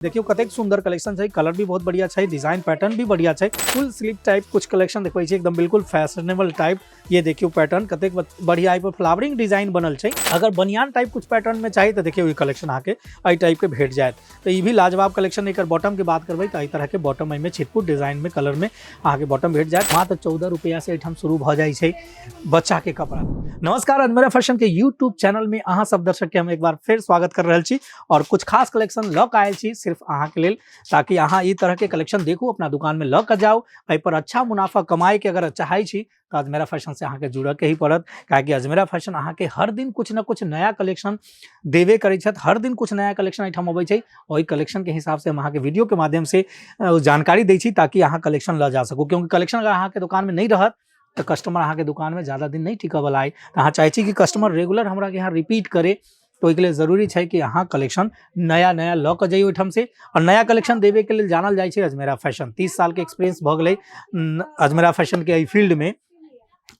देखियो कतेक सुंदर कलेक्शन छै, कलर भी बहुत बढ़िया छै, डिजाइन पैटर्न भी बढ़िया छै। फुल स्लीव टाइप कुछ कलेक्शन देखबै छी, एकदम बिल्कुल फैशनेबल टाइप। ये देखियो पैटर्न कतेक बढ़िया एहि पर फ्लावरिंग डिजाइन बनल छै। अगर बनियान टाइप कुछ पैटर्न में चाही तो देखियो ई कलेक्शन अहाँके एहि टाइप के भेट जायत। तो ई भी लाजवाब कलेक्शन। एकर बॉटम के बात करबै तो एहि तरह के बॉटम एहिमे छिटपुट डिजाइन में कलर में अहाँके बॉटम भेट जायत। मात्र 14 रुपया से एहिठाम शुरू भऽ जाइ छै बच्चा के कपड़ा। नमस्कार, अजमेरा फैशन के यूट्यूब चैनल में अहाँ सब दर्शक के हम एक बार फिर स्वागत कर रहल छी और कुछ खास कलेक्शन लऽ कऽ आयल छी सिर्फ अहाँ के लेल, ताकि अहाँ ई तरह के कलेक्शन देखू, अपना दुकान में लऽ कऽ जाउ, एहि पर अच्छा मुनाफा कमाए के अगर चाहै छी तो अजमेरा फैशन से अहाँके जुड़ऽ के ही पड़त। काहेकि अजमेरा फैशन अहाँके हर दिन कुछ न कुछ नया कलेक्शन देबे करै छथि, हर दिन कुछ नया कलेक्शन एहिठाम अबै छै। ओहि कलेक्शन के हिसाब से हम अहाँके वीडियो के माध्यम से जानकारी दै छी ताकि अहाँ कलेक्शन लऽ जा सकू। क्योंकि कलेक्शन अगर अहाँके दुकान में नहीं रहत तो कस्टमर अहाँके दुकान में ज़्यादा दिन नहीं टिकऽ वाला है। तो अहाँ चाहै छी कि कस्टमर रेगुलर हमरा के यहाँ रिपीट करे, तो ओहिके लेल जरूरी छै कि अहाँ कलेक्शन नया नया लऽ कऽ जइयौ ओहिठाम से। और नया कलेक्शन देबे के लेल जानल जाइ छै अजमेरा फैशन। 30 साल के एक्सपीरियंस भऽ गेलै अजमेरा फैशन के एहि फील्ड में।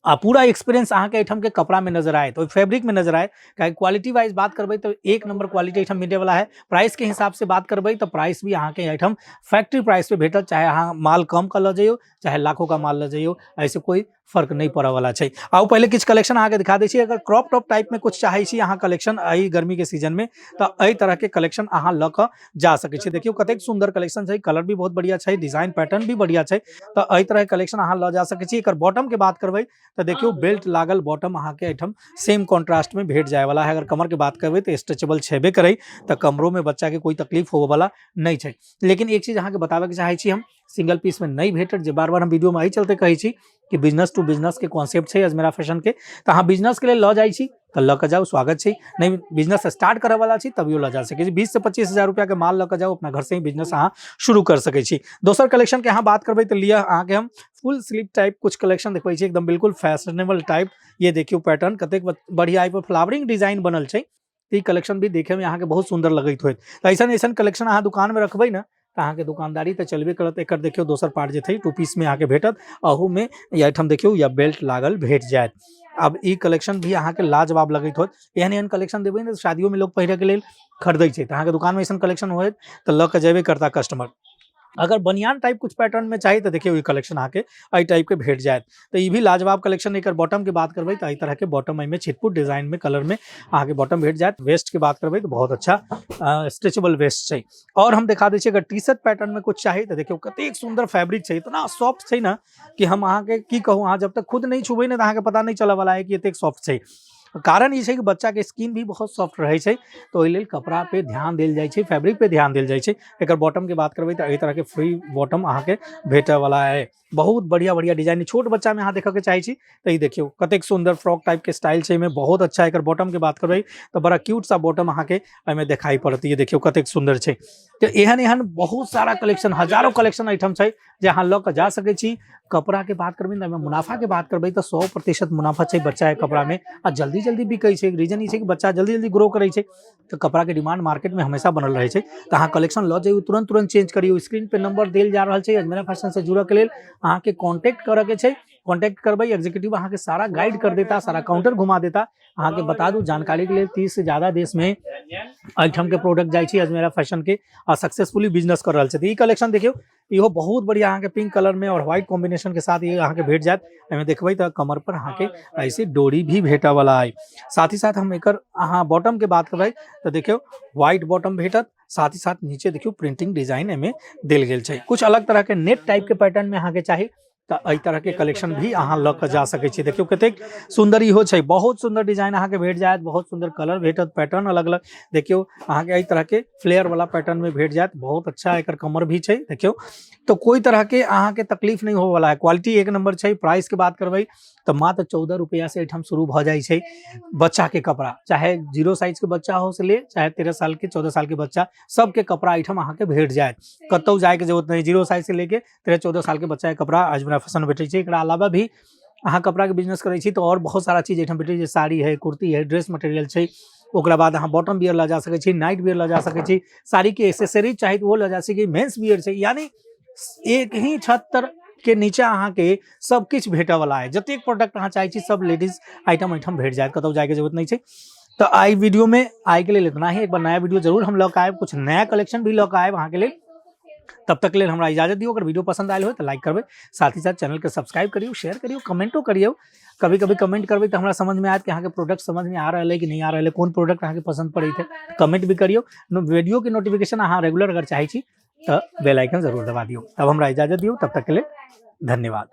आ पूरा एक्सपीरियंस अहाँके एहिठाम के कपड़ा में नजर आयत, ओहि फैब्रिक में नजर आयत। काहे क्वालिटी वाइज बात करबै तो एक नंबर क्वालिटी एहिठाम मिले वाला है। प्राइस के हिसाब से बात करबै तो प्राइस भी अहाँके एहिठाम फैक्ट्री प्राइस पे भेटत। चाहे अहाँ माल कम कऽ लऽ जइयौ, चाहे लाखों का माल लऽ जइयौ, ऐसे कोई फर्क नहीं पड़ऽ वाला छै। आउ पहले किछु कलेक्शन अहाँके दिखा दै छी। अगर क्रॉप टॉप टाइप में कुछ चाहै छी अहाँ कलेक्शन एहि गर्मी के सीजन में, तो एहि तरह के कलेक्शन अहाँ लऽ कऽ जा सकै छी। देखियौ कतेक सुंदर कलेक्शन छै, कलर भी बहुत बढ़िया छै, डिजाइन पैटर्न भी बढ़िया छै। तो एहि तरह के कलेक्शन अहाँ लऽ जा सकै छी। एकर बॉटम के बात करबै तो देखियौ बेल्ट लागल बॉटम अहाँके एहिठाम सेम कॉन्ट्रास्ट में भेट जाय वाला है। अगर कमर के बात करबै तो स्ट्रेचेबल छेबे करै, तो कमरो में बच्चा के कोई तकलीफ होबे वाला नहीं छै। लेकिन एक चीज अहाँके बताबे के चाहै छी हम, सिंगल पीस में नहीं भेटत, जे बार बार हम वीडियो में एहि चलते कहै छी कि बिजनेस टू बिजनेस के कॉन्सेप्ट छै अजमेरा फैशन के। तो अहाँ बिजनेस के लिए लऽ जाइ छी तो लऽ कऽ जाउ, स्वागत छै। नहीं बिजनेस स्टार्ट करऽ वाला छी तभियो लऽ जा सकै छी। 20 से 25 हजार रुपया के माल लऽ कऽ जाउ, अपना घर से ही बिजनेस अहाँ शुरू कर सकै छी। दोसर कलेक्शन के अहाँ बात करबै तऽ लिअ अहाँके हम फुल स्लीव टाइप कुछ कलेक्शन देखबै छी, एकदम बिल्कुल फैशनेबल टाइप। ये देखियौ पैटर्न कतेक बढ़िया एहि पर फ्लावरिंग डिजाइन बनल छै। ई कलेक्शन भी देखे में अहाँके बहुत सुंदर लगैत होयत। तऽ ऐसन ऐसन कलेक्शन अहाँ दुकान में रखबै ने तऽ अहाँके दुकानदारी तऽ चलबे करत। एकर देखियौ दोसर पार्ट जे छै 2 पीस में अहाँके भेटत, अहूमे या एहिठाम देखियौ या बेल्ट लागल भेट जायत। आब ई कलेक्शन भी अहाँके लाजवाब लगैत होत। एहन एहन कलेक्शन देबै ने शादियोमे लोक पहिरैके लेल खरीदै छै। तऽ अहाँके दुकानमे ऐसन कलेक्शन होयत तऽ लऽ कऽ जेबे करता कस्टमर। अगर बनियान टाइप कुछ पैटर्न में चाही तो देखियौ ई कलेक्शन अहाँके एहि टाइप के भेट जायत। तो ई भी लाजवाब कलेक्शन। एकर बॉटम के बात करबै तो एहि तरह के बॉटम एहिमे छिटपुट डिजाइन में कलर में अहाँके बॉटम भेट जायत। वेस्ट के बात करबै तो बहुत अच्छा स्ट्रेचेबल वेस्ट छै। और हम देखा दै छी अगर टी शर्ट पैटर्न में कुछ चाही तो देखियौ कतेक सुंदर फैब्रिक छै, इतना सॉफ्ट छै ने कि हम अहाँके की कहू, अहाँ जब तक खुद नहीं छुबै ने तो अहाँके पता नहीं चलऽ वाला है कि एतेक सॉफ्ट छै। कारण ई छै कि बच्चा के स्किन भी बहुत सॉफ्ट रहै छै, तो ओहि लेल कपड़ा पे ध्यान देल जाइ छै, फैब्रिक पे ध्यान देल जाइ छै। एकर बॉटम के बात करबै तऽ एहि तरह के फ्री बॉटम अहाँके भेटऽ वाला है। बहुत बढ़िया बढ़िया डिजाइन छोट बच्चा में अहाँ देखऽ के चाहै छी तऽ ई देखियौ कतेक सुंदर फ्रॉक टाइप के स्टाइल छै एहिमे, बहुत अच्छा। एकर बॉटम के बात करबै तऽ बड़ा क्यूट सा बॉटम अहाँके एहिमे देखाई पड़त। ये देखियौ कतेक सुंदर छै। तऽ एहन एहन बहुत सारा कलेक्शन, हजारों कलेक्शन एहिठाम छै जे अहाँ लऽ कऽ जा सकै छी। कपड़ा के बात करबै ने, एहिमे मुनाफा के बात करबै तऽ 100% मुनाफा छै बच्चा के कपड़ा में, आ जल्दी जल्दी बिकै छै। रीजन ई छै कि बच्चा जल्दी जल्दी ग्रो करै छै तऽ कपड़ा के डिमांड मार्केट में हमेशा बनल रहै छै। तऽ अहाँ कलेक्शन लऽ जइयौ, तुरंत तुरंत चेंज करियौ। स्क्रीन पे नंबर देल जा रहल छै अजमेरा फैशन से जुड़ऽ के लेल, अहाँके कॉन्टेक्ट करऽ के छै। कॉन्टेक्ट करबै, एग्जीक्यूटिव अहाँके सारा गाइड कर देता, सारा काउंटर घुमा देता। अहाँके बता दू जानकारी के लेल 30 से ज्यादा देश में एहिठाम के प्रोडक्ट जाइ छै अजमेरा फैशन के, आ सक्सेसफुली बिजनेस कर रहल छथि। ई कलेक्शन देखियौ, इहो बहुत बढ़िया अहाँके पिंक कलर में और व्हाइट कॉम्बिनेशन के साथ ये अहाँके भेट जायत। एहिमे देखबै तऽ कमर पर अहाँके ऐसे डोरी भी भेटऽ वाला है। साथ ही साथ हम एकर अहाँ बॉटम के बात करबै तऽ देखियौ व्हाइट बॉटम भेटत, साथ ही साथ नीचे देखियौ प्रिंटिंग डिजाइन एहिमे देल गेल छै। कुछ अलग तरह के नेट टाइप के पैटर्न में अहाँके चाही तऽ एहि तरह के कलेक्शन भी अहाँ लऽ कऽ जा सकै छी। देखियौ कतेक सुंदर इहो छै, बहुत सुंदर डिजाइन अहाँके भेट जायत, बहुत सुंदर कलर भेटत, पैटर्न अलग अलग। देखियौ अहाँके एहि तरह के फ्लेयर वाला पैटर्न में भेट जायत, बहुत अच्छा एकर कमर भी छै। देखियौ तो कोई तरह के अहाँके तकलीफ नहीं होवे वाला है, क्वालिटी एक नंबर छै। प्राइस के बात करबै तऽ मात्र 14 रुपया से एहिठाम शुरू भऽ जाइ छै बच्चा के कपड़ा, चाहे 0 साइज के बच्चा हो से ले चाहे 13 साल के 14 साल के बच्चा, सबके कपड़ा एहिठाम अहाँके भेट जायत। कतौ जायके जरूरत नहीं, 0 साइज से लेके 13-14 साल के बच्चा के कपड़ा अजमेरा फैशन भेटै छै। एकरा अलावा भी अहाँ कपड़ा के बिजनेस करै छी तो और बहुत सारा चीज एहिठाम भेटै छै, साड़ी है, कुर्ती है, ड्रेस मटेरियल छै। ओकरा बाद अहाँ बॉटम बियर लऽ जा सकै छी, नाइट बियर लऽ जा सकै छी, साड़ी के एसेसरीज चाही तऽ ओहो लऽ जा सकै छी, मेन्स बियर छै। यानी एक ही छत तर के नीचा अहाँके सब किछु भेटऽ वाला है। जतेक प्रोडक्ट अहाँ चाहै छी सब लेडीज आइटम एहिठाम भेट जायत, कतौ जायके जरूरत नहि छै। तऽ आइ वीडियोमे आइके लेल इतना ही। एक बार नया वीडियो जरूर हम लऽ कऽ आयब, कुछ नया कलेक्शन भी लऽ कऽ आयब अहाँके लेल। तब तक लेल हमरा इजाजत दियौ। अगर वीडियो पसंद आयल हो तऽ लाइक करबै, साथ ही साथ चैनलके सब्सक्राइब करियौ, शेयर करियौ, कमेंटो करियौ। कभी कभी कमेंट करबै तऽ हमरा समझमे आयत कि अहाँके प्रोडक्ट समझमे आ रहल है कि नहि आ रहल है, कोन प्रोडक्ट अहाँके पसंद पड़ैत है, कमेंट भी करियौ। वीडियोके नोटिफिकेशन अहाँ रेगुलर अगर चाहै छी तऽ बेल आइकन जरूर दबा दियौ। तब हमरा इजाजत दियौ, तब तक के लेल धन्यवाद।